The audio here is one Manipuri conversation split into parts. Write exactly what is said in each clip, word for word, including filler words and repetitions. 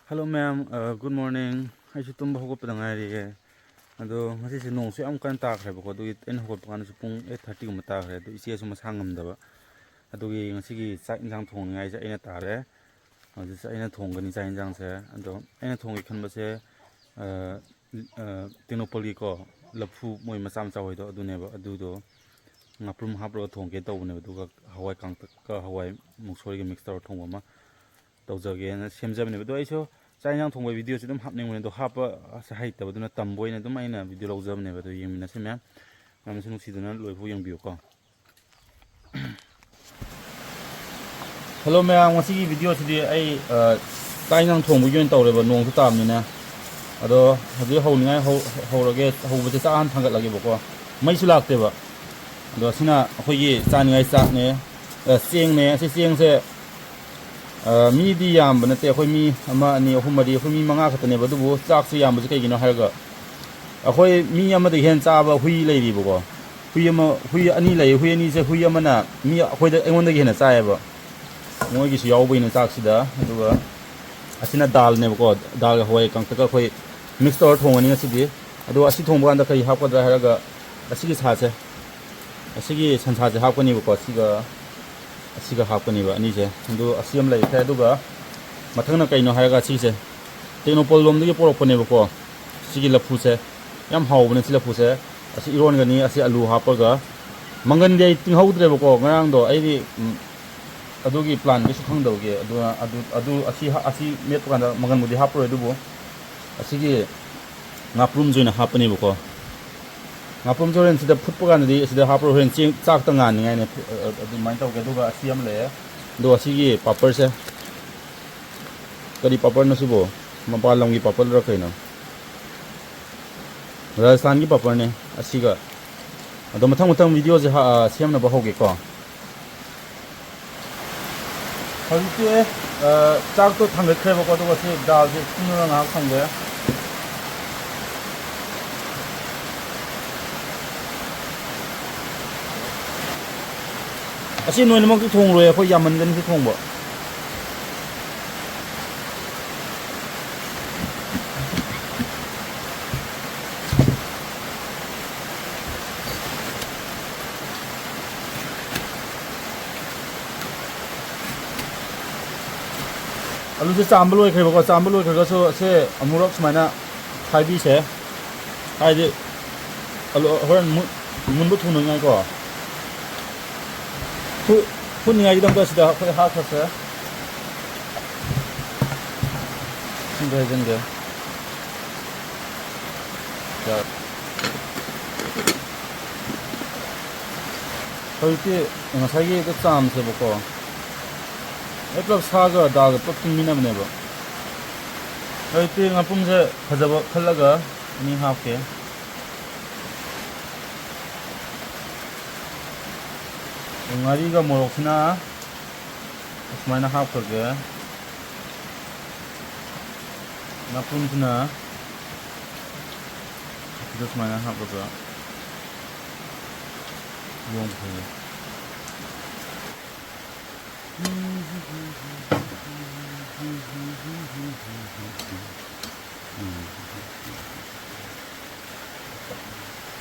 Hello ꯃꯌꯥꯝ, ꯑ, good morning. ꯑꯩꯁꯨ ꯇꯨꯝꯕ ꯍꯧꯒꯠꯄꯗ ꯉꯥꯏꯔꯤꯌꯦ꯫ ꯑꯗꯣ ꯉꯁꯤꯁꯦ ꯅꯣꯡꯁꯨ ꯌꯥꯝ ꯀꯟꯅ ꯇꯥꯈ꯭ꯔꯦꯕꯀꯣ, ꯑꯗꯨꯒꯤ ꯑꯩꯅ ꯍꯧꯒꯠꯄ ꯀꯥꯟꯗꯁꯨ ꯄꯨꯡ eight thirty ꯒꯨꯝꯕ ꯇꯥꯈ꯭ꯔꯦ꯫ ꯑꯗꯣ ꯏꯆꯦꯁꯨ ꯃꯁꯥ ꯉꯝꯗꯕ, ꯑꯗꯨꯒꯤ ꯉꯁꯤꯒꯤ ꯆꯥꯛ ꯏꯟꯁꯥꯡ ꯊꯣꯡꯅꯤꯡꯉꯥꯏꯁꯦ ꯑꯩꯅ ꯇꯥꯔꯦ꯫ ꯍꯧꯖꯤꯛꯁꯦ ꯑꯩꯅ ꯊꯣꯡꯒꯅꯤ ꯆꯥꯛ ꯏꯟꯁꯥꯡꯁꯦ꯫ ꯑꯗꯣ ꯑꯩꯅ ꯊꯣꯡꯒꯦ ꯈꯟꯕꯁꯦ, ꯑ, ꯑ, ꯇꯦꯡꯅꯧꯄꯜꯒꯤꯀꯣ, ꯂꯐꯨ ꯃꯣꯏ ꯃꯆꯥ ꯃꯆꯥ ꯍꯣꯏꯗꯣ ꯑꯗꯨꯅꯦꯕ, ꯑꯗꯨꯗꯣ ꯉꯥꯄ꯭ꯔꯨꯝ ꯍꯥꯞꯄꯒ ꯊꯣꯡꯒꯦ ꯇꯧꯕꯅꯦꯕ, ꯑꯗꯨꯒ ꯍꯋꯥꯏ ꯀꯥꯡꯇꯛꯀ ꯍꯋꯥꯏ ꯃꯨꯛꯁꯣꯔꯤꯒ mix ꯇꯧꯔ ꯊꯣꯡꯕ ꯑꯃ ꯇꯧꯖꯒꯦꯅ ꯁꯦꯝꯖꯕꯅꯦꯕ꯫ ꯑꯗꯣ ꯑꯩꯁꯨ ꯆꯥꯛ ꯏꯟꯁꯥꯡ ꯊꯣꯡꯕꯒꯤ video ꯁꯦ ꯑꯗꯨꯝ ꯍꯥꯞꯅꯤꯡꯕꯅꯦ, ꯑꯗꯣ ꯍꯥꯞꯄ ꯍꯩꯇꯕꯗꯨꯅ ꯇꯝꯕ ꯑꯣꯏꯅ ꯑꯗꯨꯝ ꯑꯩꯅ video ꯂꯧꯖꯕꯅꯦꯕ꯫ ꯑꯗꯣ ꯌꯦꯡꯃꯤꯟꯅꯁꯤ ꯃꯌꯥꯝ, ꯃꯌꯥꯝꯅꯁꯨ ꯅꯨꯡꯁꯤꯗꯨꯅ ꯂꯣꯏꯐꯥꯎ ꯌꯦꯡꯕꯤꯌꯨꯀꯣ꯫ Hello ꯃꯌꯥꯝ, ꯉꯁꯤꯒꯤ video ꯁꯤꯗꯤ ꯑꯩ, ꯑ, ꯆꯥꯛ ꯏꯟꯁꯥꯡ ꯊꯣꯡꯕꯒꯤ ꯑꯣꯏꯅ ꯇꯧꯔꯦꯕ, ꯅꯣꯡꯁꯨ ꯇꯥꯕꯅꯤꯅ꯫ ꯑꯗꯣ ꯍꯧꯖꯤꯛ ꯍꯧꯅꯤꯡꯉꯥꯏ ꯍꯧ-, ꯍꯧꯔꯒꯦ꯫ ꯍꯧꯕꯁꯦ ꯆꯥꯛ ꯍꯥꯟꯅ ꯊꯥꯡꯒꯠꯂꯒꯦꯕꯀꯣ, ꯃꯩꯁꯨ ꯂꯥꯛꯇꯦꯕ꯫ ꯑꯗꯣ ꯑꯁꯤꯅ ꯑꯩꯈꯣꯏꯒꯤ ꯆꯥꯅꯤꯡꯉꯥꯏ ꯆꯥꯛꯅꯦ, ꯑ, ꯆꯦꯡꯅꯦ꯫ ꯑꯁꯤ ꯆꯦꯡꯁꯦ ꯑ, ꯃꯤꯗꯤ ꯌꯥꯝꯕ ꯅꯠꯇꯦ, ꯑꯩꯈꯣꯏ ꯃꯤ ꯑꯃ, ꯑꯅꯤ, ꯑꯍꯨꯝ, ꯃꯔꯤ, ꯑꯩꯈꯣꯏ ꯃꯤ ꯃꯉꯥ ꯈꯛꯇꯅꯦꯕ꯫ ꯑꯗꯨꯕꯨ ꯆꯥꯛꯁꯦ ꯌꯥꯝꯕꯁꯦ ꯀꯩꯒꯤꯅꯣ ꯍꯥꯏꯔꯒ, ꯑꯩꯈꯣꯏ ꯃꯤ ꯑꯃꯗꯒꯤ ꯍꯦꯟꯅ ꯆꯥꯕ ꯍꯨꯏ ꯂꯩꯔꯤꯕꯀꯣ꯫ ꯍꯨꯏ ꯑꯃ, ꯍꯨꯏ ꯑꯅꯤ ꯂꯩ꯫ ꯍꯨꯏ ꯑꯅꯤꯁꯦ, ꯍꯨꯏ ꯑꯃꯅ ꯃꯤ, ꯑꯩꯈꯣꯏꯗ, ꯑꯩꯉꯣꯟꯗꯒꯤ ꯍꯦꯟꯅ ꯆꯥꯏꯌꯦꯕ꯫ ꯃꯣꯏꯒꯤꯁꯨ ꯌꯥꯎꯕꯩꯅꯦ ꯆꯥꯛꯁꯤꯗ꯫ ꯑꯗꯨꯒ ꯑꯁꯤꯅ ꯗꯥꯜꯅꯦꯕꯀꯣ, ꯗꯥꯜꯒ ꯍꯋꯥꯏ ꯀꯥꯡꯇꯛꯀ ꯑꯩꯈꯣꯏ mix ꯇꯧꯔ ꯊꯣꯡꯉꯅꯤ ꯉꯁꯤꯗꯤ꯫ ꯑꯗꯣ ꯑꯁꯤ ꯊꯣꯡꯕ ꯀꯥꯟꯗ ꯀꯔꯤ ꯍꯥꯞꯀꯗ꯭ꯔꯥ ꯍꯥꯏꯔꯒ, ꯑꯁꯤꯒꯤ ꯁꯥꯁꯦ, ꯑꯁꯤꯒꯤ ꯁꯟꯁꯥꯁꯦ ꯍꯥꯞꯀꯅꯤꯕꯀꯣ, ꯑꯁꯤꯒ, ꯑꯁꯤꯒ ꯍꯥꯞꯀꯅꯤꯕ ꯑꯅꯤꯁꯦ꯫ ꯑꯗꯨ ꯑꯁꯤ ꯑꯃ ꯂꯩꯈ꯭ꯔꯦ꯫ ꯑꯗꯨꯒ ꯃꯊꯪꯅ ꯀꯩꯅꯣ ꯍꯥꯏꯔꯒ, ꯁꯤꯁꯦ ꯇꯦꯡꯅꯧꯄꯜ ꯂꯣꯝꯗꯒꯤ ꯄꯣꯔꯛꯄꯅꯦꯕꯀꯣ꯫ ꯁꯤꯒꯤ ꯂꯐꯨꯁꯦ ꯌꯥꯝ ꯍꯥꯎꯕꯅꯦ꯫ ꯁꯤ ꯂꯐꯨꯁꯦ ꯑꯁꯤ ꯏꯔꯣꯟꯒꯅꯤ꯫ ꯑꯁꯤ ꯑꯂꯨ ꯍꯥꯞꯄꯒ, ꯃꯪꯒꯟꯗꯤ ꯑꯩ ꯇꯤꯡꯍꯧꯗ꯭ꯔꯦꯕꯀꯣ ꯉꯔꯥꯡꯗꯣ꯫ ꯑꯩꯗꯤ, ꯎꯝ, ꯑꯗꯨꯒꯤ plan ꯀꯩꯁꯨ ꯈꯪꯗꯕꯒꯤ꯫ ꯑꯗꯨꯅ ꯑꯗꯨ, ꯑꯗꯨ, ꯑꯁꯤ ꯍꯥ-, ꯑꯁꯤ ꯃꯦꯠꯄ ꯀꯥꯟꯗ ꯃꯪꯒꯟꯕꯨꯗꯤ ꯍꯥꯞꯄꯔꯣꯏ, ꯑꯗꯨꯕꯨ ꯑꯁꯤꯒꯤ ꯉꯥꯄ꯭ꯔꯨꯝꯁꯦ ꯑꯣꯏꯅ ꯍꯥꯞꯄꯅꯦꯕꯀꯣ꯫ ꯉꯥꯄ꯭ꯔꯨꯝꯁꯦ ꯍꯣꯔꯦꯟ ꯁꯤꯗ ꯐꯨꯠꯄ ꯀꯥꯟꯗꯗꯤ ꯑꯁꯤꯗ ꯍꯥꯞꯄꯔꯣꯏ, ꯍꯣꯔꯦꯟ ꯆꯦꯡ ꯆꯥꯛꯇ ꯉꯥꯟꯅꯤꯡꯉꯥꯏꯅꯦ꯫ ꯐꯨ-, ꯑ-, ꯑꯗꯨꯃꯥꯏꯅ ꯇꯧꯒꯦ꯫ ꯑꯗꯨꯒ ꯑꯁꯤ ꯑꯃ ꯂꯩꯔꯦ꯫ ꯑꯗꯣ ꯑꯁꯤꯒꯤ ꯄꯥꯄꯔꯁꯦ, ꯀꯔꯤ ꯄꯥꯄꯔꯅꯣ ꯁꯤꯕꯣ? ꯃꯄꯥꯟ ꯂꯝꯒꯤ ꯄꯥꯄꯔꯔ ꯀꯩꯅꯣ? ꯔꯥꯖꯁꯊꯥꯟꯒꯤ ꯄꯥꯄꯔꯅꯦ ꯑꯁꯤꯒ꯫ ꯑꯗꯣ ꯃꯊꯪ ꯃꯊꯪ video ꯁꯦ ꯍꯥ-, ꯑ, ꯁꯦꯝꯅꯕ ꯍꯧꯒꯦꯀꯣ꯫ ꯍꯧꯖꯤꯛꯇꯤ, ꯑ, ꯆꯥꯛꯇꯣ ꯊꯥꯡꯒꯠꯈ꯭ꯔꯦꯕꯀꯣ, ꯑꯗꯨꯒ ꯁꯤ ꯗꯥꯜꯁꯦ ꯇꯤꯡꯉꯒ ꯉꯥꯏꯍꯥꯛ ꯊꯝꯒꯦ꯫ ꯑꯁꯤ ꯅꯣꯏꯅꯃꯛꯇꯤ ꯊꯣꯡꯉꯔꯣꯏ, ꯑꯩꯈꯣꯏ ꯌꯥꯝꯃꯟꯒꯅꯤ ꯁꯤ ꯊꯣꯡꯕ꯫ ꯑꯂꯨꯁꯦ ꯆꯥꯝꯕ ꯂꯣꯏꯈ꯭ꯔꯦꯕꯀꯣ꯫ ꯆꯥꯝꯕ ꯂꯣꯏꯈ꯭ꯔꯒꯁꯨ ꯑꯁꯦ ꯑꯃꯨꯔꯛ ꯁꯨꯃꯥꯏꯅ ꯈꯥꯏꯕꯤꯁꯦ, ꯍꯥꯏꯗꯤ ꯑꯂꯨ ꯍꯣꯔꯦꯟ ꯃꯨ-, ꯃꯨꯟꯕ ꯊꯨꯅꯉꯥꯏꯀꯣ꯫ ꯐꯨ-, ꯐꯨꯠꯅꯤꯡꯉꯥꯏꯒꯤꯗꯃꯛꯇ ꯁꯤꯗ ꯑꯩꯈꯣꯏ ꯍꯥꯞꯈ꯭ꯔꯁꯦ꯫ ꯁꯤꯡꯗ ꯍꯩꯖꯤꯟꯒꯦ꯫ ꯌꯥꯔꯦ꯫ ꯍꯧꯖꯤꯛꯇꯤ ꯉꯁꯥꯏꯒꯤ ꯍꯦꯛꯇ ꯆꯥꯝꯁꯦꯕꯀꯣ꯫ ꯑꯩ ꯄꯨꯂꯞ ꯁꯥꯒ ꯗꯥꯜꯒ ꯄꯨꯂꯞ ꯇꯨꯡꯃꯤꯟꯅꯕꯅꯦꯕ꯫ ꯍꯧꯖꯤꯛꯇꯤ ꯉꯥꯄꯨꯝꯁꯦ ꯐꯖꯕ ꯈꯜꯂꯒ ꯑꯅꯤ ꯍꯥꯞꯀꯦ꯫ ꯉꯥꯔꯤꯒ ꯃꯣꯔꯣꯛꯁꯤꯅ ꯑꯁꯨꯃꯥꯏꯅ ꯍꯥꯞꯈ꯭ꯔꯒꯦ꯫ ꯉꯥꯄꯨꯝꯁꯤꯅ ꯑꯁꯤꯗ ꯁꯨꯃꯥꯏꯅ ꯍꯥꯞꯄꯒ ꯌꯣꯝꯈ꯭ꯔꯒꯦ꯫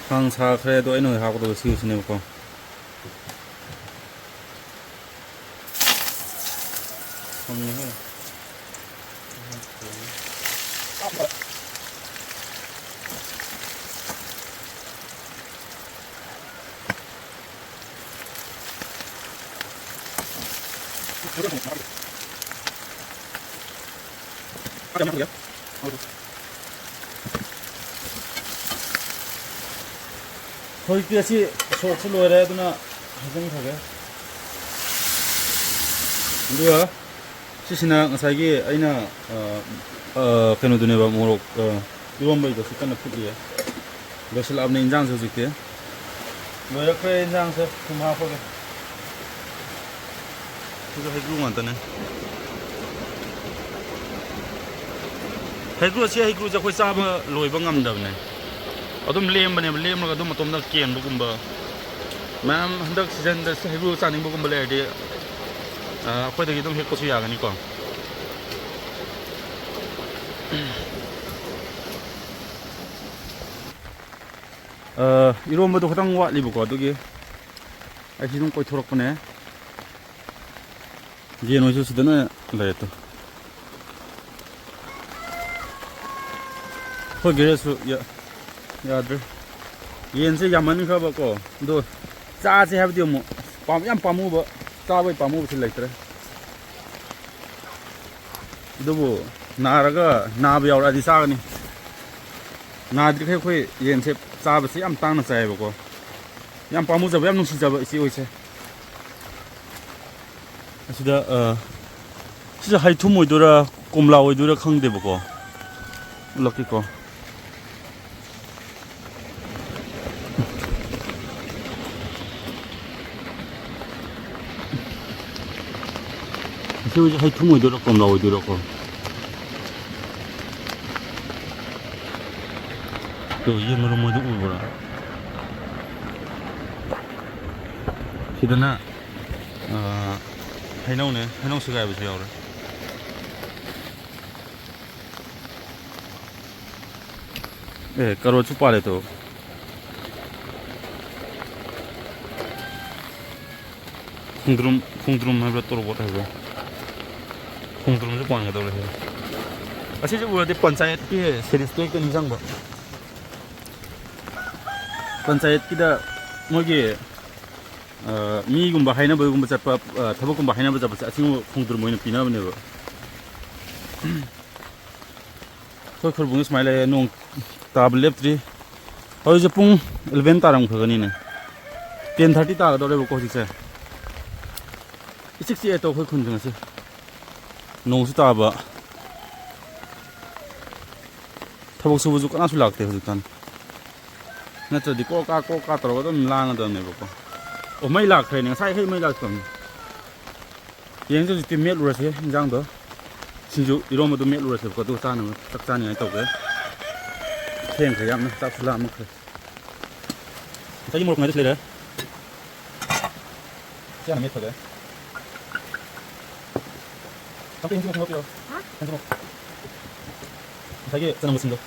ꯈꯥꯡ ꯁꯥꯈ꯭ꯔꯦ, ꯑꯗꯣ ꯑꯩꯅ ꯍꯧꯖꯤꯛ ꯍꯥꯞꯀꯗꯧꯕ ꯁꯤꯁꯤꯅꯦꯕꯀꯣ꯫ ꯐꯪꯉꯦꯍꯦ꯫ ꯍꯧꯖꯤꯛꯇꯤ ꯑꯁꯤ ꯁꯣꯛꯁꯨ ꯂꯣꯏꯔꯦ, ꯑꯗꯨꯅ ꯍꯩꯖꯤꯟꯈ꯭ꯔꯒꯦ꯫ ꯑꯗꯨꯒ ꯁꯤꯁꯤꯅ ꯉꯁꯥꯏꯒꯤ ꯑꯩꯅ, ꯑ, ꯑ, ꯀꯩꯅꯣꯗꯨꯅꯦꯕ, ꯃꯣꯔꯣꯛ, ꯑ, ꯏꯔꯣꯝꯕꯩꯗꯣ ꯁꯤ ꯀꯟꯅ ꯐꯨꯠꯂꯤꯌꯦ꯫ ꯂꯣꯏꯁꯤꯜꯂꯛꯑꯕꯅꯦ ꯏꯟꯖꯥꯡꯁꯦ ꯍꯧꯖꯤꯛꯇꯤ꯫ ꯂꯣꯏꯔꯛꯈ꯭ꯔꯦ ꯏꯟꯖꯥꯡꯁꯦ, ꯊꯨꯝ ꯍꯥꯞꯄꯒꯦ꯫ ꯁꯤꯁꯨ ꯍꯩꯀ꯭ꯔꯨ ꯉꯥꯛꯇꯅꯦ꯫ ꯍꯩꯀ꯭ꯔꯨ, ꯑꯁꯤ ꯍꯩꯀ꯭ꯔꯨꯁꯦ ꯑꯩꯈꯣꯏ ꯆꯥꯕ ꯂꯣꯏꯕ ꯉꯝꯗꯕꯅꯦ꯫ ꯑꯗꯨꯝ ꯂꯦꯝꯕꯅꯦꯕ, ꯂꯦꯝꯃꯒ ꯑꯗꯨꯝ ꯃꯇꯣꯝꯇ ꯀꯦꯟꯕꯒꯨꯝꯕ꯫ ꯃꯌꯥꯝ ꯍꯟꯗꯛ ꯁꯤꯖꯟꯗ ꯍꯩꯀ꯭ꯔꯨ ꯆꯥꯅꯤꯡꯕꯒꯨꯝꯕ ꯂꯩꯔꯗꯤ, ꯑ, ꯑꯩꯈꯣꯏꯗꯒꯤ ꯑꯗꯨꯝ ꯍꯦꯛꯄꯁꯨ ꯌꯥꯒꯅꯤꯀꯣ꯫ ꯑ, ꯏꯔꯣꯝꯕꯗꯣ ꯈꯤꯇꯪ ꯋꯥꯠꯂꯤꯕꯀꯣ, ꯑꯗꯨꯒꯤ ꯑꯩ ꯁꯤ ꯑꯗꯨꯝ ꯀꯣꯏꯊꯣꯔꯛꯄꯅꯦ꯫ ꯌꯦꯟ ꯍꯣꯏꯁꯨ ꯁꯤꯗꯅ ꯂꯩꯔꯦ ꯇꯨ꯫ ꯑꯩꯈꯣꯏ ꯒꯦꯔꯦꯖꯁꯨ ꯌꯥ-, ꯌꯥꯗ꯭ꯔꯦ꯫ ꯌꯦꯟꯁꯦ ꯌꯥꯝꯃꯟꯈ꯭ꯔꯕꯀꯣ, ꯑꯗꯣ ꯆꯥꯁꯦ ꯍꯥꯏꯕꯗꯤ ꯑꯃꯨꯛ ꯄꯥꯝ-, ꯌꯥꯝ ꯄꯥꯝꯃꯨꯕ, ꯆꯥꯕꯩ ꯄꯥꯝꯃꯨꯕꯁꯦ ꯂꯩꯇ꯭ꯔꯦ꯫ ꯑꯗꯨꯕꯨ ꯅꯥꯔꯒ, ꯅꯥꯕ ꯌꯥꯎꯔꯛꯑꯗꯤ ꯆꯥꯒꯅꯤ꯫ ꯅꯥꯗ꯭ꯔꯤꯈꯩ ꯑꯩꯈꯣꯏ ꯌꯦꯟꯁꯦ ꯆꯥꯕꯁꯦ ꯌꯥꯝ ꯇꯥꯡꯅ ꯆꯥꯏꯌꯦꯕꯀꯣ꯫ ꯌꯥꯝ ꯄꯥꯝꯃꯨꯖꯕ, ꯌꯥꯝ ꯅꯨꯡꯁꯤꯖꯕ ꯏꯆꯦ ꯍꯣꯏꯁꯦ꯫ ꯑꯁꯤꯗ, ꯑ, ꯁꯤꯁꯦ ꯍꯩꯊꯨꯝ ꯑꯣꯏꯗꯣꯏꯔꯥ, ꯀꯣꯝꯂꯥ ꯑꯣꯏꯗꯣꯏꯔꯥ ꯈꯪꯗꯦꯕꯀꯣ꯫ ꯎꯠꯂꯛꯀꯦꯀꯣ꯫ ꯁꯤ ꯍꯧꯖꯤꯛ ꯍꯩꯊꯨꯝ ꯑꯣꯏꯗꯣꯏꯔꯥ, ꯀꯣꯝꯂꯥ ꯑꯣꯏꯗꯣꯏꯔꯥꯀꯣ? ꯑꯗꯣ ꯌꯦꯟ ꯃꯔꯨꯝ ꯃꯣꯏꯗ ꯎꯕ꯭ꯔꯥ? ꯁꯤꯗꯅ, ꯑ, ꯍꯩꯅꯧꯅꯦ, ꯍꯩꯅꯧ ꯁꯦꯒꯥꯏꯕꯁꯨ ꯌꯥꯎꯔꯦ꯫ ꯑꯦ, ꯀꯔꯣꯠꯁꯨ ꯄꯥꯜꯂꯦ ꯇꯣ꯫ ꯈꯣꯡꯗ꯭ꯔꯨꯝ, ꯈꯣꯡꯗ꯭ꯔꯨꯝ ꯍꯥꯏꯕ꯭ꯔꯥ, ꯇꯣꯔꯕꯣꯠ ꯍꯥꯏꯕ꯭ꯔꯥ? ꯈꯣꯡꯗ꯭ꯔꯨꯝꯁꯨ ꯄꯥꯟꯒꯗꯧꯔꯦ꯫ ꯑꯁꯤꯁꯦ ꯎꯔꯗꯤ ꯄꯟꯆꯥꯌꯠꯀꯤ ꯁꯦꯔꯤꯁꯇꯣ ꯍꯦꯛꯇ ꯅꯤꯡꯁꯤꯡꯕ꯫ ꯄꯟꯆꯥꯌꯠꯀꯤꯗ ꯃꯣꯏꯒꯤ, ꯑ, ꯃꯤꯒꯨꯝꯕ ꯍꯥꯏꯅꯕꯒꯨꯝꯕ ꯆꯠꯄ, ꯑ, ꯊꯕꯛꯀꯨꯝꯕ ꯍꯥꯏꯅꯕ ꯆꯠꯄꯁꯦ ꯑꯁꯤꯒꯨꯝꯕ ꯈꯣꯡꯗ꯭ꯔꯨꯝ ꯑꯣꯏꯅ ꯄꯤꯅꯕꯅꯦꯕ꯫ ꯑꯩꯈꯣꯏ ꯈꯨꯔꯕꯨꯡꯁꯦ ꯁꯨꯃꯥꯏꯅ ꯂꯩꯔꯦ, ꯅꯣꯡ ꯇꯥꯕ ꯂꯦꯞꯇ꯭ꯔꯤ꯫ ꯍꯧꯖꯤꯛꯁꯦ ꯄꯨꯡ eleven ꯇꯥꯔꯝꯈ꯭ꯔꯒꯅꯤꯅꯦ, ten thirty ꯇꯥꯒꯗꯧꯔꯦꯕꯀꯣ ꯍꯧꯖꯤꯛꯁꯦ꯫ ꯏꯆꯤꯛ ꯆꯤꯛꯑꯦ ꯇꯧ ꯑꯩꯈꯣꯏ ꯈꯨꯟꯁꯦ ꯉꯁꯤ, ꯅꯣꯡꯁꯨ ꯇꯥꯕ, ꯊꯕꯛ ꯁꯨꯕꯁꯨ ꯀꯅꯥꯁꯨ ꯂꯥꯛꯇꯦ ꯍꯧꯖꯤꯛꯀꯥꯟ꯫ ꯅꯠꯇ꯭ꯔꯗꯤ ꯀꯣꯛ ꯀꯥ ꯀꯣꯛ ꯀꯥ ꯇꯧꯔꯒ ꯑꯗꯨꯝ ꯂꯥꯡꯒꯗꯕꯅꯦꯕꯀꯣ꯫ ꯑꯣ, ꯃꯩ ꯂꯥꯛꯈ꯭ꯔꯦꯅꯦ, ꯉꯁꯥꯏꯈꯩ ꯃꯩ ꯂꯥꯛꯇꯕꯅꯤ꯫ ꯌꯦꯡꯁꯦ ꯍꯧꯖꯤꯛꯇꯤ ꯃꯦꯠꯂꯨꯔꯁꯦ ꯏꯟꯖꯥꯡꯗꯣ꯫ ꯁꯤꯡꯖꯨ ꯏꯔꯣꯝꯕꯗꯣ ꯃꯦꯠꯂꯨꯔꯁꯦꯕꯀꯣ, ꯑꯗꯨꯒ ꯆꯥꯅꯕ, ꯆꯥꯛ ꯆꯥꯅꯤꯡꯉꯥꯏ ꯇꯧꯒꯦ꯫ ꯊꯦꯡꯈ꯭ꯔꯦ ꯌꯥꯝꯅ, ꯆꯥꯛꯁꯨ ꯂꯥꯝꯃꯛꯈ꯭ꯔꯦ꯫ ꯉꯁꯥꯏꯒꯤ ꯃꯣꯔꯣꯛ ꯉꯥꯏꯗꯨꯁꯨ ꯂꯩꯔꯦ꯫ ꯁꯤ ꯍꯥꯟꯅ ꯃꯦꯠꯈ꯭ꯔꯒꯦ꯫ ꯀꯛꯄꯤ ꯍꯦꯟꯖꯤꯟ ꯃꯁꯤꯡ ꯂꯧꯕꯤꯔꯣ꯫ ꯍꯥ? ꯍꯦꯟꯖꯤꯟ꯫ ꯉꯁꯥꯏꯒꯤ ꯆꯅꯝ ꯃꯁꯤꯡꯗꯣ꯫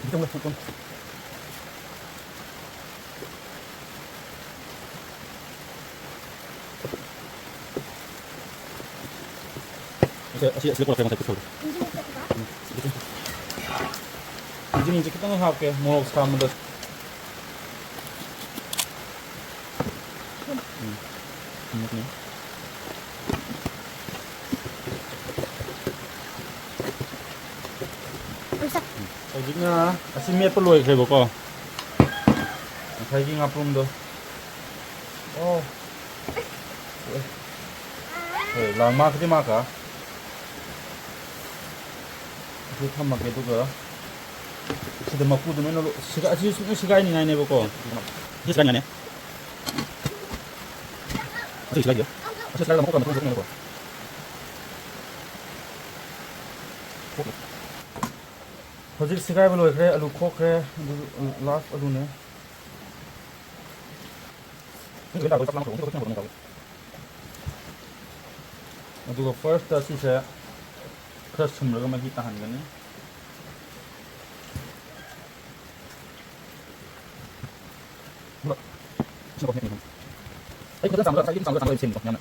ꯈꯤꯇꯪ ꯂꯧꯊꯣꯛꯀꯣ꯫ ꯑꯁꯤ, ꯑꯁꯤ, ꯑꯁꯤꯗ ꯄꯨꯔꯛꯈ꯭ꯔꯦ ꯉꯁꯥꯏ ꯄꯨꯊꯣꯛꯈ꯭ꯔꯦ꯫ ꯊꯥꯡꯖꯤꯡꯁꯦ ꯈꯤꯇꯪ ꯍꯥꯞꯀꯦ, ꯃꯣꯔꯣꯛ ꯁꯥꯕꯗ꯫ ꯎꯝ꯫ ꯎꯝ꯫ ꯍꯧꯖꯤꯛꯅ ꯑꯁꯤ ꯃꯦꯠꯄ ꯂꯣꯏꯈ꯭ꯔꯦꯕꯀꯣ꯫ ꯉꯁꯥꯏꯒꯤ ꯉꯥꯄ꯭ꯔꯨꯝꯗꯣ꯫ ꯑꯣ꯫ ꯑꯦ꯫ ꯑꯦ, ꯂꯥꯡ ꯃꯥ ꯈꯗꯤ ꯃꯥ ꯀ꯫ ꯑꯁꯤ ꯊꯝꯃꯒꯦ, ꯑꯗꯨꯒ ꯁꯤꯗ ꯃꯀꯨꯗꯨ ꯂꯣꯏꯅ ꯂꯣ-, ꯁꯤꯒ-, ꯑꯁꯤ ꯂꯣꯏ ꯁꯤꯒꯥꯏꯅꯤꯡꯉꯥꯏꯅꯦꯕꯀꯣ꯫ ꯁꯤ ꯁꯤꯒꯥꯏꯅꯤꯡꯉꯥꯏꯅꯦ꯫ ꯑꯁꯤ ꯁꯤꯒꯥꯏꯒꯦ꯫ ꯑꯁꯤ ꯁꯤꯒꯥꯏꯔꯒ ꯃꯀꯨ ꯀꯟꯕ ꯊꯣꯛꯅꯦꯕꯀꯣ꯫ ꯍꯧꯖꯤꯛ ꯁꯤꯒꯥꯏꯕ ꯂꯣꯏꯈ꯭ꯔꯦ, ꯑꯂꯨ ꯈꯣꯛꯈ꯭ꯔꯦ, ꯑꯗꯨ last ꯑꯂꯨꯅꯦ꯫ ꯑꯗꯨꯒ first ꯑꯁꯤꯁꯦ ꯈꯔ ꯁꯨꯝꯂꯒ ꯃꯍꯤ ꯇꯥꯍꯟꯒꯅꯤ꯫ ꯑꯩ ꯐꯖꯅ ꯆꯥꯝꯃꯒ, ꯉꯁꯥꯏꯒꯤ ꯆꯥꯝꯃꯒ, ꯆꯥꯝꯃꯒ ꯁꯦꯝꯃꯤꯀꯣ ꯌꯥꯝꯅ꯫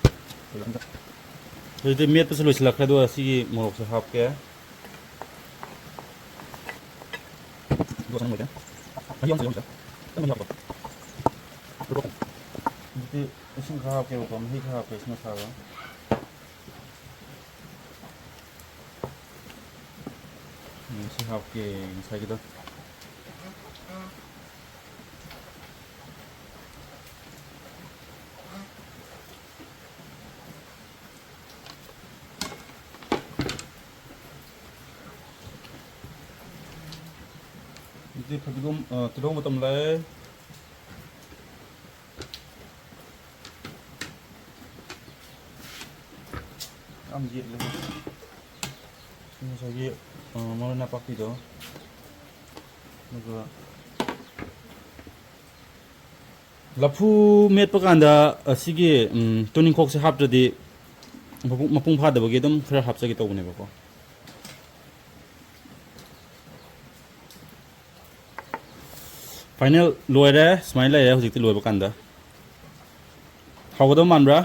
ꯍꯧꯖꯤꯛꯇꯤ ꯃꯦꯠꯄꯁꯨ ꯂꯣꯏꯁꯤꯜꯂꯛꯈ꯭ꯔꯦ, ꯑꯗꯨꯒ ꯁꯤꯒꯤ ꯃꯣꯔꯣꯛꯁꯦ ꯍꯥꯞꯀꯦ꯫ ꯑꯗꯨꯒ ꯁꯪ ꯂꯣꯏꯔꯦ꯫ ꯃꯍꯤ ꯑꯃꯨꯛ ꯂꯩꯔꯝꯗ꯭ꯔꯦ꯫ ꯈꯤꯇꯪ ꯃꯍꯤ ꯍꯥꯞꯄꯣ꯫ ꯍꯧꯖꯤꯛꯇꯤ ꯏꯁꯤꯡ ꯈꯔ ꯍꯥꯞꯀꯦꯕꯀꯣ, ꯃꯍꯤ ꯈꯔ ꯍꯥꯞꯀꯦ, ꯏꯁꯤꯡ ꯑꯁꯥꯕ꯫ ꯎꯝ, ꯁꯤ ꯍꯥꯞꯀꯦ, ꯉꯁꯥꯏꯒꯤꯗꯣ꯫ ꯍꯧꯖꯤꯛ ꯐꯗꯤꯒꯣꯝ, ꯑ, ꯇꯤꯜꯍꯧ ꯃꯇꯝ ꯂꯥꯛꯑꯦ꯫ ꯌꯥꯝ ꯌꯦꯠꯂꯦ꯫ ꯁꯤ ꯉꯁꯥꯏꯒꯤ, ꯑ, ꯃꯔꯣꯏ ꯅꯥꯄꯥꯛꯄꯤꯗꯣ꯫ ꯑꯗꯨꯒ ꯂꯐꯨ ꯃꯦꯠꯄ ꯀꯥꯟꯗ ꯑꯁꯤꯒꯤ, ꯎꯝ, ꯇꯨꯅꯤꯡꯈꯣꯛꯁꯦ ꯍꯥꯞꯇ꯭ꯔꯗꯤ ꯃꯄꯨꯡ, ꯃꯄꯨꯡ ꯐꯥꯗꯕꯒꯤ ꯑꯗꯨꯝ ꯈꯔ ꯍꯥꯞꯆꯒꯦ ꯇꯧꯕꯅꯦꯕꯀꯣ꯫ Final ꯂꯣꯏꯔꯦ, ꯁꯨꯃꯥꯏꯅ ꯂꯩꯔꯦ ꯍꯧꯖꯤꯛꯇꯤ ꯂꯣꯏꯕ ꯀꯥꯟꯗ꯫ ꯍꯥꯎꯒꯗꯕ ꯃꯥꯟꯕ꯭ꯔꯥ?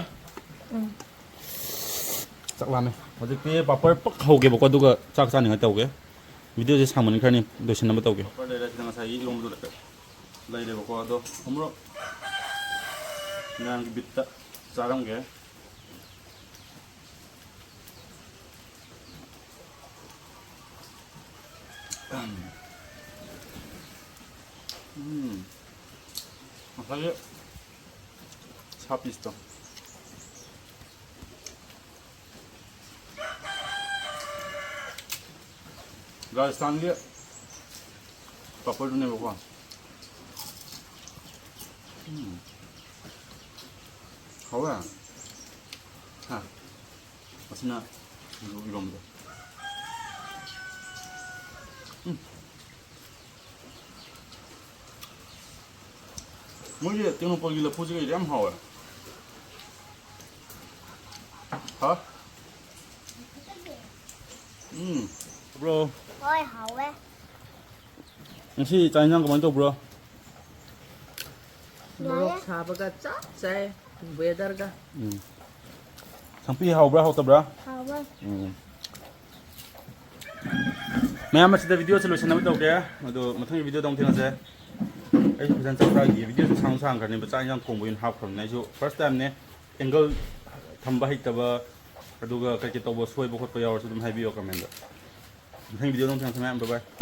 ꯎꯝ꯫ ꯆꯥꯛ ꯂꯥꯝꯃꯦ꯫ ꯍꯧꯖꯤꯛꯇꯤ ꯄꯥꯄꯔ ꯄꯛ ꯍꯧꯒꯦꯕꯀꯣ, ꯑꯗꯨꯒ ꯆꯥꯛ ꯆꯥꯅꯤꯡꯉꯥꯏ ꯇꯧꯒꯦ꯫ ꯚꯤꯗꯤꯑꯣꯁꯦ ꯁꯥꯡꯃꯟꯈ꯭ꯔꯅꯤ, ꯂꯣꯏꯁꯤꯟꯅꯕ ꯇꯧꯒꯦ꯫ ꯄꯥꯄꯔ ꯂꯩꯔꯦ, ꯁꯤꯗ ꯉꯁꯥꯏꯒꯤ ꯏꯔꯣꯝꯕꯗꯣ ꯂꯩꯔꯦꯕꯀꯣ, ꯑꯗꯣ ꯑꯃꯨꯔꯛ ꯃꯌꯥꯝꯒꯤ ꯕꯤꯠꯇ ꯆꯥꯔꯝꯒꯦ꯫ ꯎꯝ꯫ ꯉꯁꯥꯏꯒꯤ ꯁꯥ ꯄꯤꯁꯇꯣ꯫ ꯔꯥꯖꯁꯊꯥꯟꯒꯤ ꯄꯥꯄꯔꯗꯨꯅꯦꯕꯀꯣ꯫ ꯎꯝ꯫ ꯍꯥꯎꯋꯦ꯫ ꯍꯥ꯫ ꯑꯁꯤꯅ ꯏꯔꯣꯝꯕꯗꯣ꯫ ꯎꯝ꯫ ꯃꯣꯏꯒꯤ ꯇꯦꯡꯅꯧꯄꯜꯒꯤ ꯂꯐꯨꯁꯤꯒ ꯌꯥꯝ ꯍꯥꯎꯋꯦ꯫ ꯍꯥ? ꯎꯝ꯫ ꯕ꯭ꯔꯣ꯫ ꯍꯣꯏ, ꯍꯥꯎꯋꯦ꯫ ꯉꯁꯤ ꯆꯥꯛ ꯏꯟꯖꯥꯡ ꯀꯃꯥꯏꯅ ꯇꯧꯕ꯭ꯔꯣ? ꯃꯣꯔꯣꯛ ꯌꯥꯏꯌꯦ꯫ ꯁꯥꯕꯒ ꯆꯞ ꯆꯥꯏ, ꯋꯦꯗꯔꯒ꯫ ꯎꯝ꯫ ꯁꯪꯄꯤ ꯍꯥꯎꯕ꯭ꯔꯥ ꯍꯥꯎꯇꯕ꯭ꯔꯥ? ꯍꯥꯎꯋꯦ꯫ ꯎꯝ꯫ ꯃꯌꯥꯝ ꯑꯁꯤꯗ ꯚꯤꯗꯤꯑꯣꯁꯦ ꯂꯣꯏꯁꯤꯟꯅꯕ ꯇꯧꯒꯦ꯫ ꯑꯗꯣ ꯃꯊꯪꯒꯤ ꯚꯤꯗꯤꯑꯣꯗ ꯑꯃꯨꯛ ꯊꯦꯡꯅꯁꯦ꯫ ꯑꯩꯁꯨ ꯐꯖꯅ ꯆꯥꯛ ꯆꯥꯈꯤꯒꯦ꯫ ꯚꯤꯗꯤꯑꯣꯁꯨ ꯁꯥꯡ ꯁꯥꯡꯈ꯭ꯔꯅꯦꯕ, ꯆꯥꯛ ꯏꯟꯖꯥꯡ ꯊꯣꯡꯕ ꯑꯣꯏꯅ ꯍꯥꯞꯈ꯭ꯔꯕꯅꯤꯅ꯫ ꯑꯩꯁꯨ ꯐꯥꯔꯁ ꯇꯥꯏꯝꯅꯦ꯫ ꯑꯦꯡꯒꯜ ꯊꯝꯕ ꯍꯩꯇꯕ, ꯑꯗꯨꯒ ꯀꯩꯀꯩ ꯇꯧꯕ ꯁꯣꯏꯕ ꯈꯣꯠꯄ ꯌꯥꯎꯔꯁꯨ ꯑꯗꯨꯝ ꯍꯥꯏꯕꯤꯌꯣ ꯀꯃꯦꯟꯗ꯫ ꯃꯊꯪ ꯚꯤꯗꯤꯑꯣꯗ ꯑꯃꯨꯛ ꯊꯦꯡꯅꯁꯦ ꯃꯌꯥꯝ꯫ ꯕꯥꯏ ꯕꯥꯏ꯫